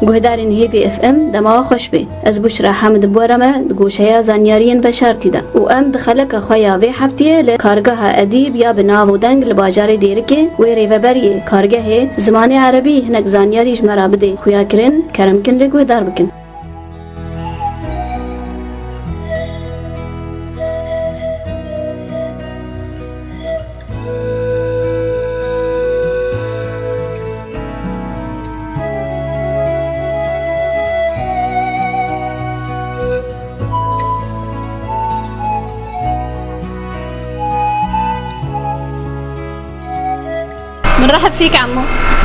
Guhdarên Hêvî FM dema we xweş bê. Ez Buşra Hamid bi we re me di goşeya zanyariyên veşartî de û em di xeleka xwe ya vê heftiyê li kargeha Edîb ya bi nav û deng li bajarê Dêrikê wê rêveberiyê kargehê zimanê Erebî hinek zanyarî ji me re bidê xuyakirin keremkin lê guhdar bikin. بنرحب فيك عمو.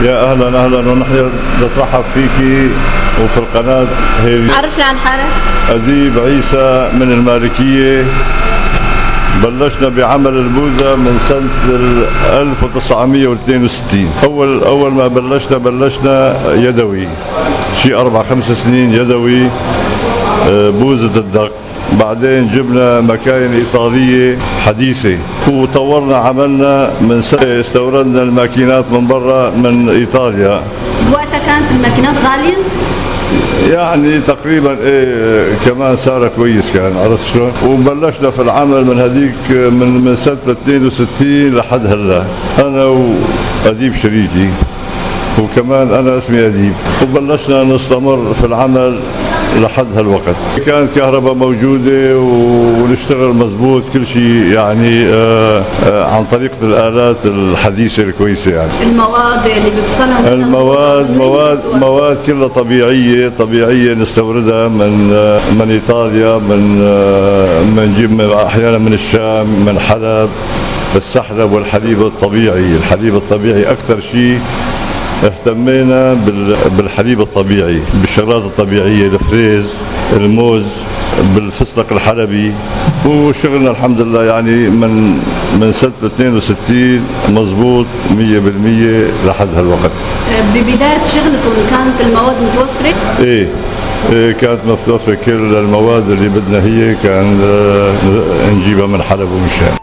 يا اهلا اهلا، ونحن نترحب فيكي وفي القناة هيفي. عرفنا عن حالك. أديب عيسى من المالكية. بلشنا بعمل البوذا من سنة 1962. أول ما بلشنا يدوي، شيء 4-5 سنين يدوي، بوزة الدق. بعدين جبنا مكاين إيطالية حديثة وطورنا عملنا. من سنة استوردنا الماكينات من برا من إيطاليا. وقتها كانت الماكينات غالية؟ يعني تقريبا ايه، كمان سعرها كويس كان، عرفت شلون؟ وبلشنا في العمل من هذيك من سنة 62 لحد هلا، انا واديب شريكي، وكمان انا اسمي اديب، وبلشنا نستمر في العمل لحد هالوقت. كانت كهرباء موجودة ونشتغل مزبوط كل شيء، يعني عن طريقة الآلات الحديثة الكويسة. يعني المواد اللي بتصنع المواد مواد كلها طبيعية نستوردها من إيطاليا، من نجيب أحيانا من الشام، من حلب، السحلب والحليب الطبيعي. الحليب الطبيعي أكثر شيء اهتمينا بالحليب الطبيعي، بالشغلات الطبيعية، الفريز، الموز، بالفستق الحلبي. وشغلنا الحمد لله يعني من سنة 62 مزبوط 100% لحد هالوقت. ببداية شغلكم كانت المواد متوفرة؟ ايه، كانت متوفرة، كل المواد اللي بدنا هي كان نجيبها من حلب ومن الشام.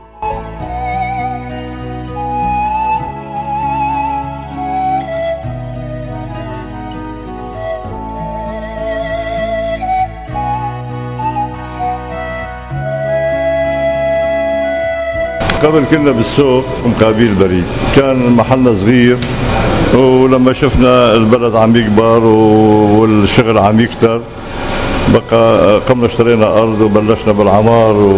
قبل كنا بالسوق مقابل بريد، كان محلنا صغير، ولما شفنا البلد عم يكبر والشغل عم يكتر بقى قمنا اشترينا أرض وبلشنا بالعمار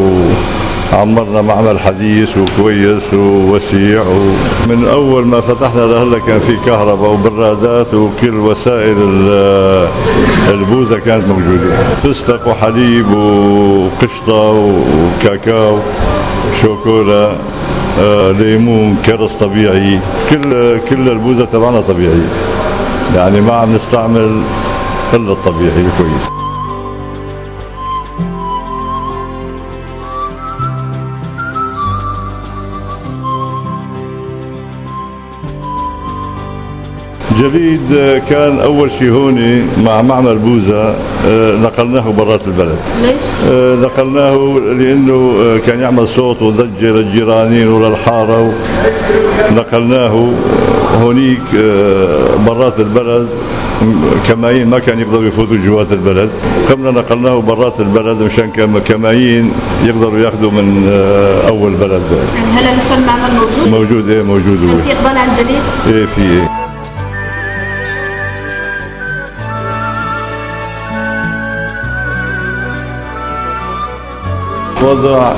وعمرنا معمل حديث وكويس ووسيع. ومن أول ما فتحنا لهلا كان في كهرباء وبرادات وكل وسائل البوزة كانت موجودة، فستق وحليب وقشطة وكاكاو، شوكولا، ليمون، كرز طبيعي، كل البوزة تبعنا طبيعية، يعني ما عم نستعمل إلا الطبيعي الكويس. جليد كان أول شيء هون مع معمل بوزة، نقلناه برات البلد. ليش؟ نقلناه لأنه كان يعمل صوت وضجة للجيرانين وللحارة، نقلناه هونيك برات البلد، كمايين ما كان يقدروا يفوتوا جوات البلد، قمنا نقلناه برات البلد مشان كمايين يقدروا ياخذوا من أول بلد. يعني هلا لسه المعمل موجود؟ موجود، إيه موجود. هو في إقبال على الجليد؟ إيه في. إيه. وضع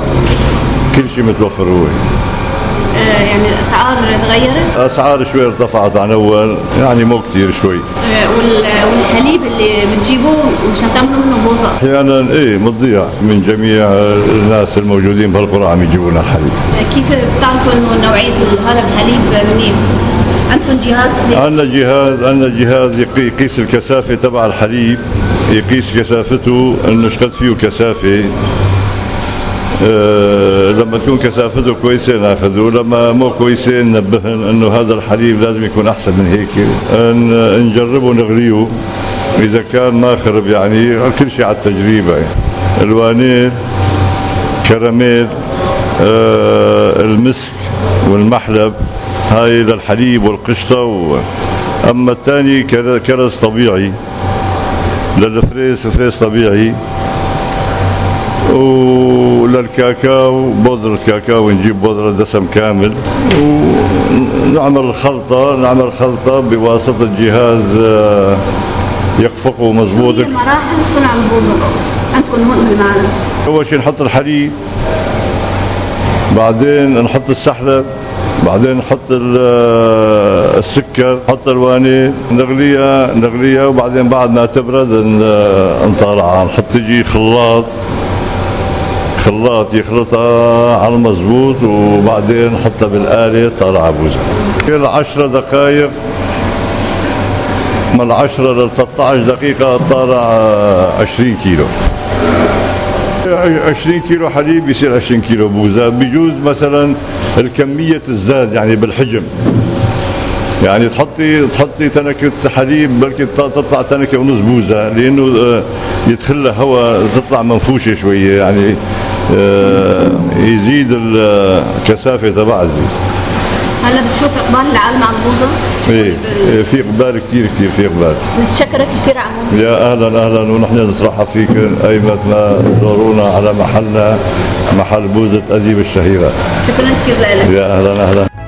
كل شيء متوفر هو. يعني الأسعار تغيرت؟ الأسعار شوي ارتفعت عن أول، يعني مو كثير شوي. والحليب اللي بتجيبوه مشان تعملوا منه بوظة؟ أحيانا إيه مضيع، من جميع الناس الموجودين بهالقرى عم يجيبوا لنا الحليب. كيف بتعرفوا إنه نوعية هذا الحليب منيح؟ عندكم جهاز؟ عندنا جهاز يقيس الكثافة تبع الحليب، يقيس كثافته إنه شقد فيه كثافة. لما تكون كثافته كويسة ناخذه، لما مو كويسة ننبهن انه هذا الحليب لازم يكون احسن من هيك، نجربه نغليه، اذا كان ما خرب، يعني كل شيء على التجربة. يعني الوانيل، كراميل، المسك والمحلب، هاي للحليب والقشطة اما الثاني كرز طبيعي للفريز، فريز طبيعي، وللكاكاو بودرة كاكاو، نجيب بودرة دسم كامل ونعمل الخلطة، نعمل خلطة بواسطة جهاز يخفقه مزبوط. هي مراحل صنع البوظة عندكم هون بالمعمل؟ أول شيء نحط الحليب، بعدين نحط السحلب، بعدين نحط السكر، نحط الواني، نغليها نغليها، وبعدين بعد ما تبرد نطالعها، نحط تجي خلاط، خلاط يخلطها على المضبوط، وبعدين نحطها بالآلة طالعة بوزة. كل 10 دقائق، من 10 ل 13 دقيقة طالع 20 كيلو. 20 كيلو حليب بيصير 20 كيلو بوزة. بيجوز مثلا الكمية تزداد يعني بالحجم، يعني تحطي تنكة حليب بلكي تطلع تنكة ونص بوزة، لأنه يدخل لها هواء تطلع منفوشة شوية، يعني يزيد الكثافة تبعها تزيد. هلا بتشوف اقبال العالم على البوظة؟ ايه، في اقبال كثير كثير، في اقبال. نتشكرك كثير عمو. يا اهلا اهلا، ونحن نترحب فيك ايمت ما تزورونا على محلنا، محل بوزة اديب الشهيرة. شكرا كثير لك. يا اهلا اهلا.